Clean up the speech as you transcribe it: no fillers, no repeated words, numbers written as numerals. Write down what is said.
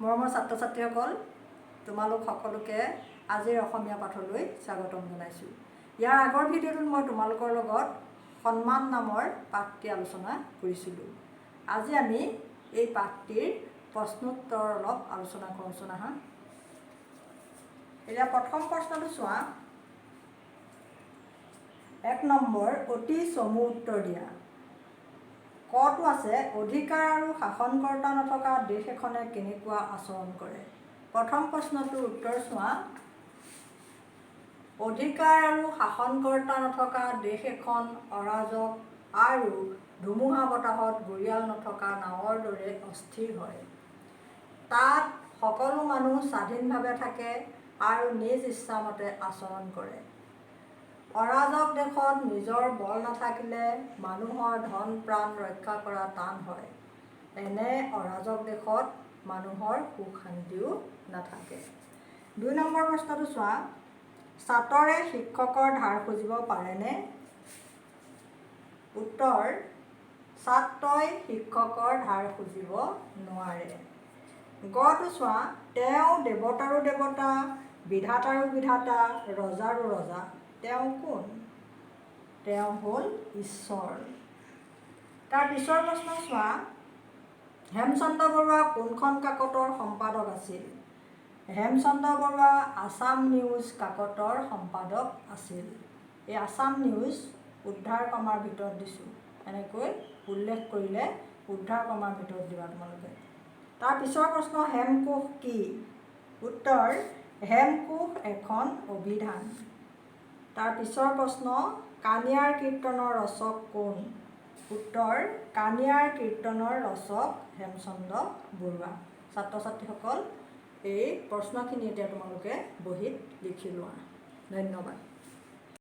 মৰমৰ ছাত্ৰ ছাত্ৰীসকল, তোমালোক সকলোকে আজিৰ অসমীয়া পাঠলৈ স্বাগতম জনাইছোঁ। ইয়াৰ আগৰ ভিডিঅ'টোত মই তোমালোকৰ লগত সন্মান নামৰ পাঠটি আলোচনা কৰিছিলোঁ। আজি আমি এই পাঠটিৰ প্ৰশ্নোত্তৰ অলপ আলোচনা কৰোঁচোন আহা। এতিয়া প্ৰথম প্ৰশ্নটো চোৱা। 1 নম্বৰ, অতি চমু উত্তৰ দিয়া। কটো আছে, অধিকাৰ আৰু শাসনকৰ্তা নথকা দেশ এখনে কেনেকুৱা আচৰণ কৰে? প্ৰথম প্ৰশ্নটোৰ উত্তৰ চোৱা। অধিকাৰ আৰু শাসনকৰ্তা নথকা দেশ এখন অৰাজক আৰু ধুমুহা বতাহত গুৰিয়াল নথকা নাৱৰ দৰে অস্থিৰ হয়। তাত সকলো মানুহ স্বাধীনভাৱে থাকে আৰু নিজ ইচ্ছামতে আচৰণ কৰে। অৰাজক দেশত নিজৰ বল নাথাকিলে মানুহৰ ধন প্ৰাণ ৰক্ষা কৰা টান হয়। এনে অৰাজক দেশত মানুহৰ সুখ শান্তিও নাথাকে। 2 নম্বৰ প্ৰশ্নটো চোৱা। ছাত্ৰৰে শিক্ষকৰ ধাৰ খুজিব পাৰেনে? উত্তৰ, ছাত্ৰই শিক্ষকৰ ধাৰ খুজিব নোৱাৰে। গটো চোৱা। তেওঁ দেৱতাৰো দেৱতা, বিধাতাৰো বিধাতা, ৰজাৰো ৰজা। তেওঁ কোন? তেওঁ হ'ল ঈশ্বৰ। তাৰ পিছৰ প্ৰশ্ন চোৱা। হেমচন্দ্ৰ বৰুৱা কোনখন কাকতৰ সম্পাদক আছিল? হেমচন্দ্ৰ বৰুৱা আছাম নিউজ কাকতৰ সম্পাদক আছিল। এই আছাম নিউজ উদ্ধাৰ কমাৰ ভিতৰত দিছোঁ। এনেকৈ উল্লেখ কৰিলে উদ্ধাৰ কমাৰ ভিতৰত দিবা তোমালোকে। তাৰ পিছৰ প্ৰশ্ন, হেমকোষ কি? উত্তৰ, হেমকোষ এখন অভিধান। তাৰ পিছৰ প্ৰশ্ন, কানিয়াৰ কীৰ্তনৰ ৰচক কোন? উত্তৰ, কানিয়াৰ কীৰ্তনৰ ৰচক হেমচন্দ্ৰ বৰুৱা। ছাত্ৰ ছাত্ৰীসকল, এই প্ৰশ্নখিনি এতিয়া তোমালোকে বহীত লিখি লোৱা। ধন্যবাদ।